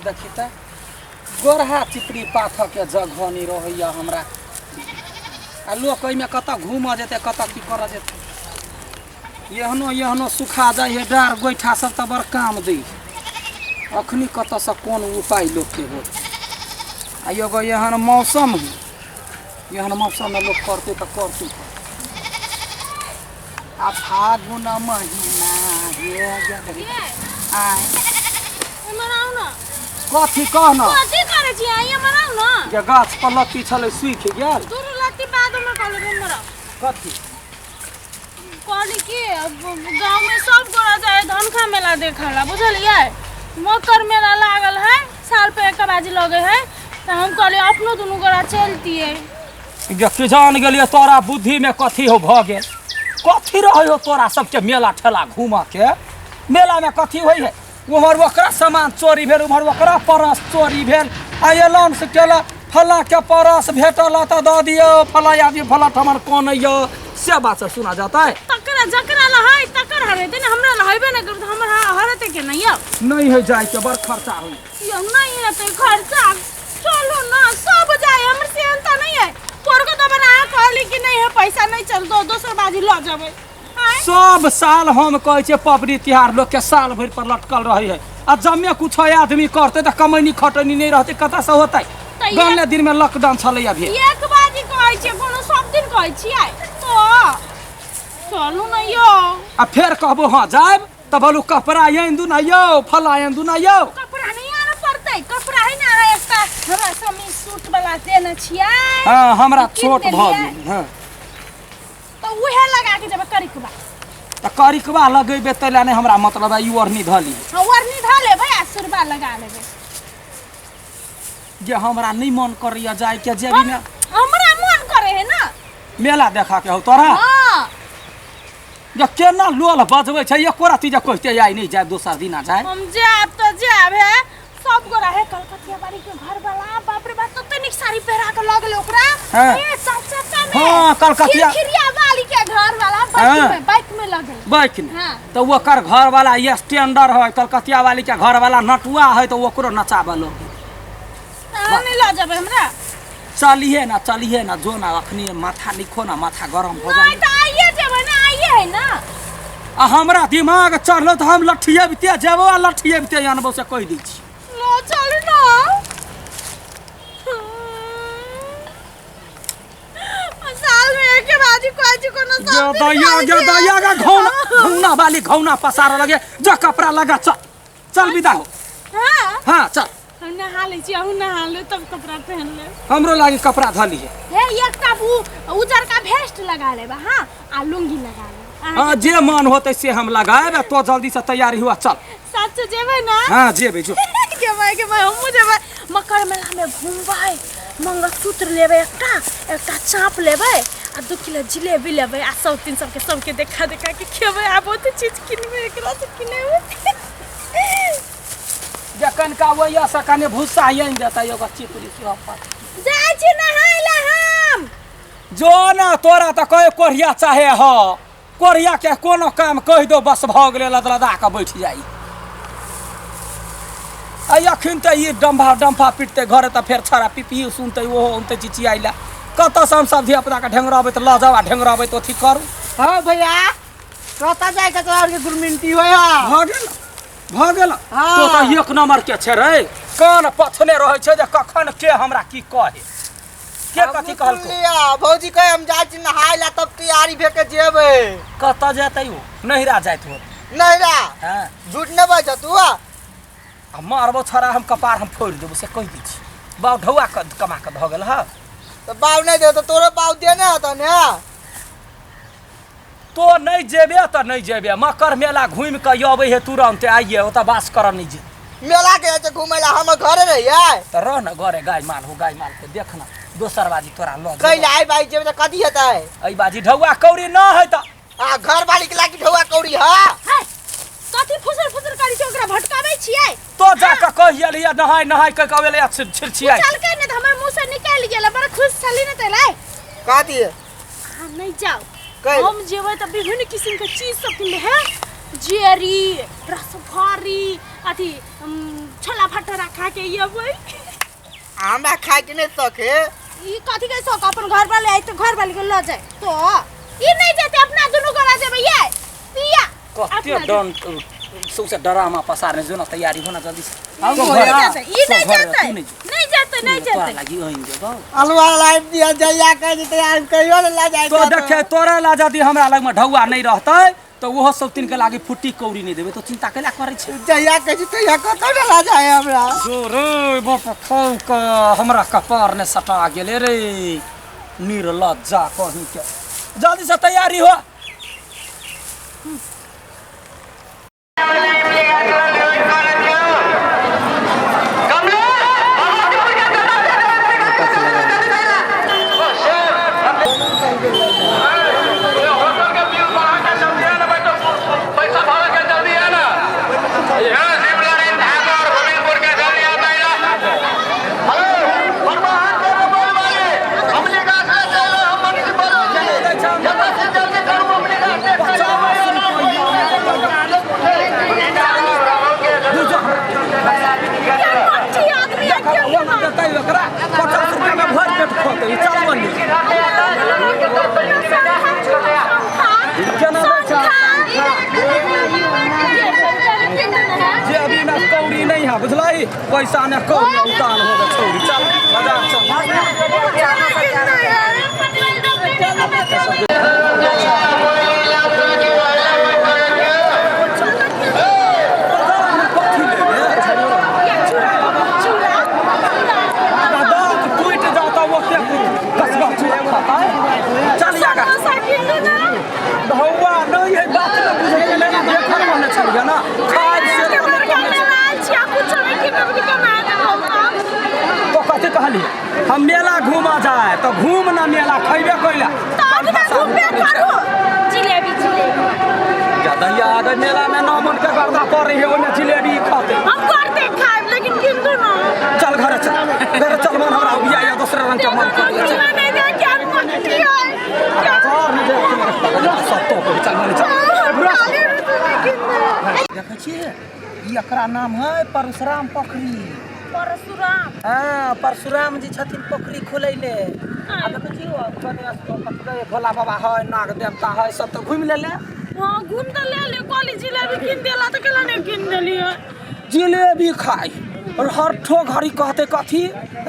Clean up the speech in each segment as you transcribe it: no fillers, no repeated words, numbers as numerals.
देखी तऽ गोरहा चिपड़ी पाथके जगह नहि रहैए हमरा आ लोक एहिमे कतऽ घूमऽ जेतै कतऽ की करऽ जेतै एहनो एहनो सुखा जाइ है डार गोइठा सब तऽ बड़ काम दै है अखनी कतऽसँ कोन उपाय लोकके होत आ एगो एहन मौसम है एहन मौसममे लोक करतै तऽ करतै आ फागुन महीना हे गदरी आय एम्हर आउ ने। कथी कह न। कथी करै छी अहाँ? एम्हर आउ ने। जे गाछ पर लत्ती छलै सूखि गेल। दूर लत्ती बाद में कहलक एम्हर आउ। कथी? कहली कि गाँव में सब गोरा जाए धनखा मेला देखला, बुझलियै? मकर मेला लागल है, साल पे एक बाजी लगे है, तऽ हम कहली अपनो दुनू गोरा चलतियै। जे कि जान गेलियै तोरा बुद्धिमे कथी हो भऽ गेल, कथी रहै हो तोरा सबके मेला ठेला घूमऽ के? मेलामे कथी होइ है? उम्हर ओकरा सामान चोरी भेल, उम्हर ओकरा परस चोरी भेल, आ एलाउंस केलक फलाँके परस भेटल तऽ दऽ दियौ, फलाँ आदमी फलाँ ठमन कनैया, से बात सब सुना जेतै? तकरा जकरा लहै तकर हरेतै ने, हमरा लहैबे नहि करतै, हमर हरेतै के नहि यौ? नहि होइ जाइके, बड़ खर्चा होइ। यौ नहि हेतै खर्चा, चलू ना सब जाए, हमर सेहनता नहीं है। तोर को तो बना कहली कि नहीं है पैसा, नहीं चल दो दोसर बाजी ल जेबै। आँय? सब साल हम कहै छियै पबनी तिहार लोकके साल भरि पर लटकल रहै है, आ जमे कुछ आदमी करतै तऽ कमैनी खटैनी नहि रहतै, कतऽसँ होतै? तऽ ये- गने दिनमे लॉकडाउन छलै अभी। एक बाजी कहै छियै, कोनो सब दिन कहै छियै तो चलू ना यौ। आ फेर कहबो हँ जायब तऽ बोलू कपड़ा आनि दू ना यौ, फला आनि दू ना यौ। कपड़ा नहीं आने पड़तै, कपड़ा है ना एकटा हमरा समीज सूट वाला देने छियै। हँ हमरा कीन छोट भऽ देलियै। गेल। हँ तऽ उहे लगा के जेबै करिकबा। तऽ करिकबा लगेबै तै लए नहि हमरा मतलब है, ई ओढ़नी धऽ ली। हँ ओढ़नी धऽ लेबै आ सुरबा लगा लेबै। जे हमरा नहि मन करैया जाइके जेबीमे। हमरा मन करे है ना मेला देखा के हौ तोरा। हँ जे केना लोल बजबै छै एको रत्ती जे कहिते आइ नहि जायब दोसर दिना जाय। हम जायब तऽ जायब हे, सब गोरा हे कलकतिया बाड़ी के घर वाला, बाप रे बाप तते नीक साड़ी पहिरा के लऽ गेलै ओकरा। हाँ। ए चाचा में। हाँ, कलकतिया। खिरखिरिया वाली के घर वाला बाइक हाँ। में, बाइक में लऽ गेलै। बाइक में। हाँ। तऽ ओकर घर वाला स्टैंडर है, कलकतिया वाली के घर वाला नटुआ है, तऽ ओकरो नचाबऽ लग गेलै। अहाँ नहि लऽ जेबै हमरा? चलिहे ना, चलिहे ना, जो ना अखनी माथा लिखो ना, माथा गरम हो नहीं जाए। तऽ आइए जेबै ना, आइए है ना। आ हमरा दिमाग चढ़लो तऽ हम लठियबिते जेबो आ लठियबिते आनबो, से कहि दै छी। लो चलू ना। साल में एक बाजी कहै छी कोनो सब दिन गे दैया, खाइ गे छियै। दैया, गे घौना, घौना वाली घौना पसारऽ लगे, जा कपड़ा लगा चल, चल विदा हो। हाँ। हाँ चल। हम नहा लै छी, अहूँ नहा ले तब कपड़ा पहन ले। हमरो लागी कपड़ा धऽ लिए। हे एकटा उ उजरका भेस्ट लगा लेबा, हाँ आ लुंगी लगा लेब। हाँ जे मन होतै से हम लगाएब, तो जल्दी से तैयारी हुआ चल। सच जेबै ना? हाँ जेबै जो। गेबै गेबै हमहूँ जेबै। मकर मेला में घूमबै, मंगलसूत्र लेबै एकटा, एकटा चाँप लेबै आ 2 किलो जिलेबी लेबै आ सब तीन सबके सबके देखा देखा के खेबै आ बहुत चीज किनबै, एकरा से किनेबै। जे कनिका ओहिया से कनि भुस्सा आनि देतै एगो चिपरी सेहो पर। जाइ छी नहाय ला हम। जो ना तोरा तऽ कहे कोढ़िया चाहे ह, कोढ़िया के कोनो काम कहि दो बस भऽ गेलै, लदलदा कऽ बैठ जाइ। आ अखन तऽ ई डम्फा डम्फा पिटतै घरे तऽ फेर छड़ा पिपही सुनतै, ओहो औनतै चिचियाइ लए। कतऽसँ हम सब धियापुताके ढेंगरबै तऽ लऽ जाउ आ ढेंगरबै तऽ अथी करू। हँ भैया कतऽ जाइके तोरा आरके गुरमिनती होइ है? भऽ गेल, भऽ गेल। हाँ। तो तऽ एक नंबर के छै रे, कान पथने रहै छै जे कखन के हमरा की कहे, के कथी कहलको। लिया भौजी कहे हम जाइ छी नहाय ला तब तैयारी भे के जेबै। कतऽ जेतै ओ? नैहरा जाइत होत। नैहरा? हाँ। झूठ नहि बाजऽ तू। आ मारबो छड़ा हम कपार हम फोड़ि देबो से कहि दै छी। बाउ ढौआ कमा कऽ धऽ गेल हँ। तऽ बाउ नहि देबो तऽ तोरो बाउ देने हेतौ ने। तो नहि जेबे तऽ नहि जेबे, मकर मेला घूमि कऽ अबै हे तुरन्ते, आइए ओतऽ बास करऽ नहि जेबे। मेला के जाइ छै घूमै ला, हमर घरे रहियै। तऽ रह ने घरे, गाय माल हो, गाय माल के देख ना, दोसर बाजी तोरा लऽ जेबौ। कैला एहि बाजी जेबै तऽ कथी हेतै? एहि बाजी ढौआ कौड़ी न है तऽ। आ घर वाली के लागी ढौआ कौड़ी है। है, कथी फुसर फुसर करै छै, ओकरा भटकाबै छियै? तो जा कऽ कहि एलियै नहाय नहाय कऽ कऽ अबेलै छिड़छियाइ। चलकै ने तऽ हमर मुँह से निकलि गेल, बड़ खुश छली ने तैला। कथी? अहाँ नहि जाउ। कैला? हम जेबै तऽ विभिन्न किसिम के चीज सब किनबै हे, जेरी रसभरी अथी छोला भटूरा खा के अबै। हमरा खाए के नहीं शौक है। ई कथी के शौक? अपन घर वाले आई तो घर वाले के ल जाए तो ई नहीं जेते, अपना दुनू गोरा जेबै ये पिया। कते डन सौसे डरामा पसारने जो न तैयारी होना जल्दी से। हम तो हो घर- या। जेतै, ई तो नहीं घर जेतै, तू नहीं जो। नहीं जेतै, नहीं तोरा जेतै। लागी ओइन जेबौ। अलुआ लाइव दिया जइया कह जेतै आब कहियो ने ला जाए। तो देखे तोरा ला यदि हमरा लग में ढौआ नहीं रहतै तो ओहो सब तीन के लागी फुट्टी कौड़ी नहीं देबै, तो चिंता कैला करै छै? जइया कह जेतै तहिया कतौ ने ला जाए हमरा। जो रे बाप खौ के हमरा कपार ने सटा गेले रे, निर्लज्जा कहीं के। जल्दी से तैयारी हो। 50 रुपया में भर पेट खोते ई चल बनी केना दै छै? जे अभी ना कौड़ी नहीं है बुझलाई, पैसा ने कौड़ी उतार हो गए छौड़ी। चल बाजार चल। बाजार में कथी लेबे? दांत टूट जाता ओते कसबा चूड़ा खाता। चल आगा। ढौआ नहीं है, बात न बुझै के मेला देखल कहने छलियै ना खाद से तो कथी कहलियै? हम मेला घूमा जाए तो घूम ना, मेला खैबे कैला जिलेबी जिलेबी दहिया आगे मेला में नौ मन के गर्दा पड़े है, ओहिमे जिलेबी खाते। हम करते खाएब लेकिन किंतु ना। चल घरे चल, घरे चल। मन हमरा उबिया या दोसरे रंग के मन कर चल। नहीं दे क्या मक्खी है क्या? चल नहीं दे सब तो चल मन चल। देखै छियै ई एकरा नाम है परशुराम पोखरी। परशुराम? हाँ, परशुराम जी छथिन पोखरी खोलैले। आ देखै छियै ओ गणेश कथी भोला बाबा है, नाग देवता है, सब तो घुमि लेले। हाँ घूम तो ले ले, कहली जिलेबी किन देला तो केला नहीं किन देलियै। जिलेबी खाइ और हर ठो घड़ी कहते कथी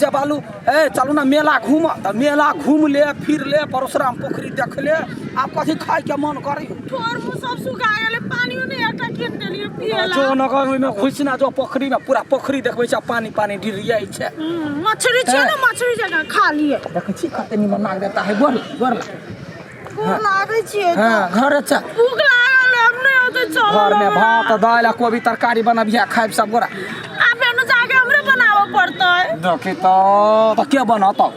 जब आलू ए चलू ना मेला घूम, तऽ मेला घूम ले फिर ले परशुराम पोखरी देख ले, आब कथी खाइ के मन करै? ठोर मुँह सब सुखा गेलै, पानियो नहीं एकटा किन देलियै पियला। जो नगर ओहिमे घुसि ना जो पोखरी में, पूरा पोखरी देखबै छै पानी पानी डिरियाइ छै। मछली छै ने, मछली जकाँ खा लियै। देखै छी कते निमन नाग देवता है। गोर गोर गोर लागै छियै। हाँ घरे चल। भूख लागल है, हम नहीं होते चल। घर में भात दालि आ कोबी तरकारी बनबिहे खाइब सब गोरा। आब एने जाके हमरे बनाबऽ पड़तै। देखी तऽ के बनतौ?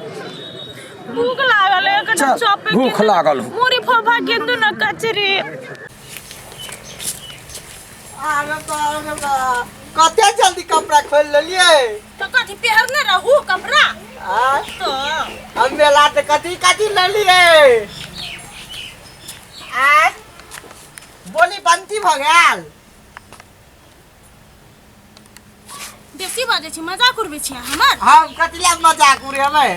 भूख लागल है, एकटा चल, चॉप भूख लागल हो। मुरी फोफा किन न कचरी। अरे बाप रे बाप, कते जल्दी कपड़ा खोल लेलियै? तो कथी पहिरने रहू कपड़ा? आ तो हम मेला ते कथी कथी लेलियै? आ बोली बनती भऽ गेल। बेसी बाजै छी, मजाक उड़बै छी हमर? हम कथी लए मजाक उड़ेबै?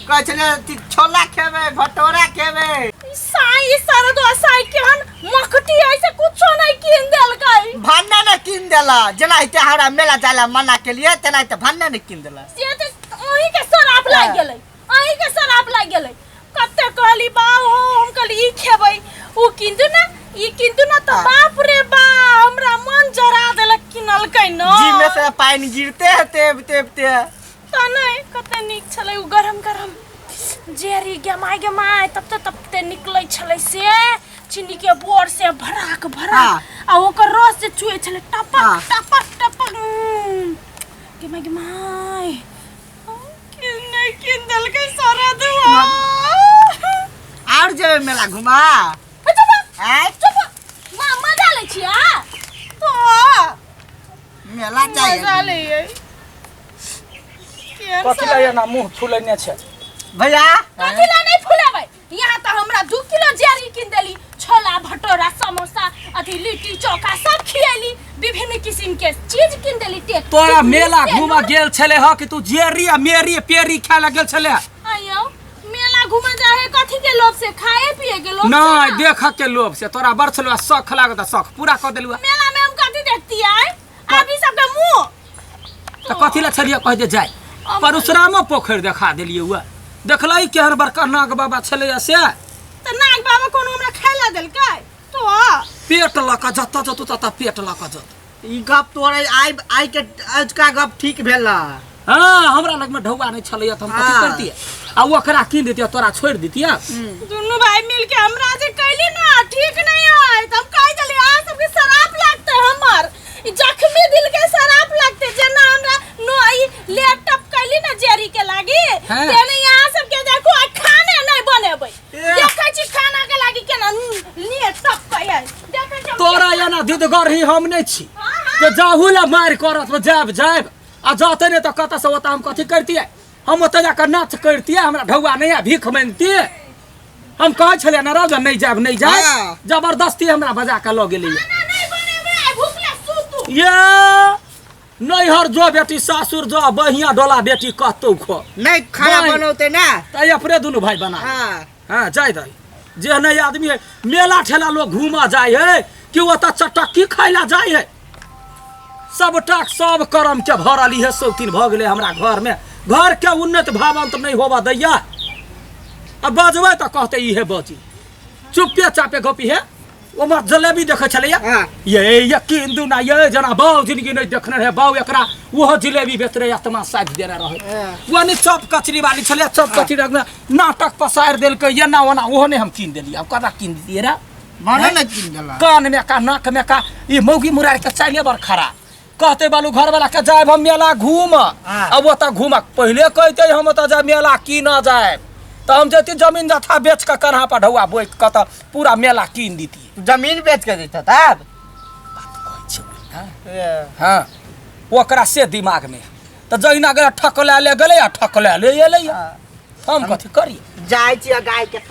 कहै छलियै छोला खेबै भटोरा खेबै। ई साई ई सारा तो साई केहन मखटी है से कुछो नहीं किन देलकै। भन्ना ने कीन देला, जेनाहिते हमरा मेला जाय लए मना केलियै तेनाहिते भन्ना ने कीन देला। से तऽ अहीं के शराब लागि गेलै, अहीं के शराब लागि गेलै। कते कहली बाउ हो, हम कहली ई खेबै उ किनतु ना ई किनतु ना, तऽ बाप रे बा हमरा मन जरा देलक किनलकै न। जी में से पानि गिरते हेते एबते एबते। तऽ नहि कते नीक छलै उ गरम गरम जेरी गेमाय गेमाय तबते तबते निकलै छलै से चीनी के बोर से भराक भराक, आ ओकर रस जे चुए छलै टपक टपक टपक गेमाय गेमाय। किन नहि किन देलकै सारा दुआ। आर जेबै मेला घुमा? चुप। आँय? चुप, मजा लै छियै तो मेला चाहिए मजा लैयै। कथी ला एना मुँह फुलैने छै? भैया कथी ला नहीं फुलेबै? यहाँ तऽ हमरा 2 किलो जेरी किन देली, 6 छोला भटोरा समोसा अथी लिट्टी चोखा सब खियली विभिन्न किस्म के चीज किन देली टेक तोरा मेला घूमऽ गेल छले ह कि तू जेरी आ मेरी पेरी खाए ला गेल छले? आयो मेला घूमे जा है कथी के लोभ से? खाए पिए के लोभ से नहीं ना। देख के लोभ से तोरा बड़ छलुआ शौख लागत, शौख पूरा कऽ देलुआ। मेला में हम कथी देखती है अभी सबके मुंह? तऽ कथी ला छलियै कह दे जाय परशुरामो पोखरि देखा देलियै। उहे देखलही केहन बड़का नाग बाबा छलैया से? तऽ नाग बाबा कोनो हमरा खाय ला देलकै तो? पेट लऽ कऽ जतऽ जतऽ ततऽ पेट लऽ कऽ जतऽ। ई गप तोरे आइ आइ के आजुका गप ठीक भेल। हाँ, हमरा लगमे ढौआ नहि छलैया तऽ हम कथी हाँ। करतियै? आ ओकरा कीन देतियै, तोरा छोड़ि दितियै? दुनू भाई मिल के हमरा जे कैली ना ठीक नहीं है त हम कह देली अहाँ सबके शराप लागते, हमर ई जख्मी दिल के शराप लागते। जेना हमरा नो ई लैपटॉप कैली ना जेरी के लागी हाँ। तेने यहाँ सबके देखो आ खाने नहीं बनेबै। ए। देखै छी खाना के लागी केना लैपटॉप कहियै देखै छी हम। तोरा एना दिदगरही हम नहि छी हाँ, हाँ। जे जाहू ला मारि करत जायब जायब आ जते नहि तऽ कतऽसँ ओतऽ हम कथी करितियै? हम ओतऽ जाकऽ नाच करितियै? हमरा ढौआ नहि है, भीख मांगितियै? हम कहै छलियै ने रौ जे नहि जायब नहि जायब। हाँ। जबरदस्ती हमरा बजा कऽ लऽ गेलैया। खाना नहीं बनेबै आइ भूखले सुतू। ये नैहर जो बेटी, सासुर जो बहिया डोला बेटी कहतौ खो। नहीं खाना नहीं। बनौते ना तऽ अपने दुनू भाई बना। हाँ। हाँ, जाय दही जे नहि आदमी है। मेला ठेला लोग घूमऽ जाइ है कि ओतऽ चटक्की खाय ला जाइ है? सबटा सब करम के भरल इहे शौकीन भऽ गेलै हमरा घरमे। घर के उन्नत भावंत नहि होबऽ दैया। आ बजबै तऽ कहतै इहे बजी चुप्पे चापे गपी है। ओमहर जलेबी देखै छलैया। हाँ। ये ये कीन दू ना ये, जेना बाउ जिंदगी नहि देखने रहे बाउ एकरा। ओहो जिलेबी बेच रहे, आत्मा साधि देने रहे। हाँ। ओ नहि चॉप कचरी वाली छलै, चॉप कचरी रखने नाटक पसारि देलकै एना ओना, ओहो नहि हम कीन देलियै। आब ककरा कीन दितियै रे? मने ने कीन देला। कान में का नाक में का ई मौगी मुरार के चाइले बड़ खराब। कहते बालू घर वाला के जायब हम मेला घूम। हाँ। अब ओतऽ घूमक पहिले कहते हम ओतऽ जाय मेला की न जायब तऽ हम जैती जमीन जथा बेच कऽ कन्हा पर ढौआ बोइक कऽ तऽ पूरा मेला कीन दितियै। जमीन बेच के देता तब बात कहै छै ओहि ने। हाँ, ओकरा से दिमाग में तऽ जहिना गेलै ठकला ले गेलै आ ठकला ले एलै। हम कथी करियै? जाइ छियै गाय के।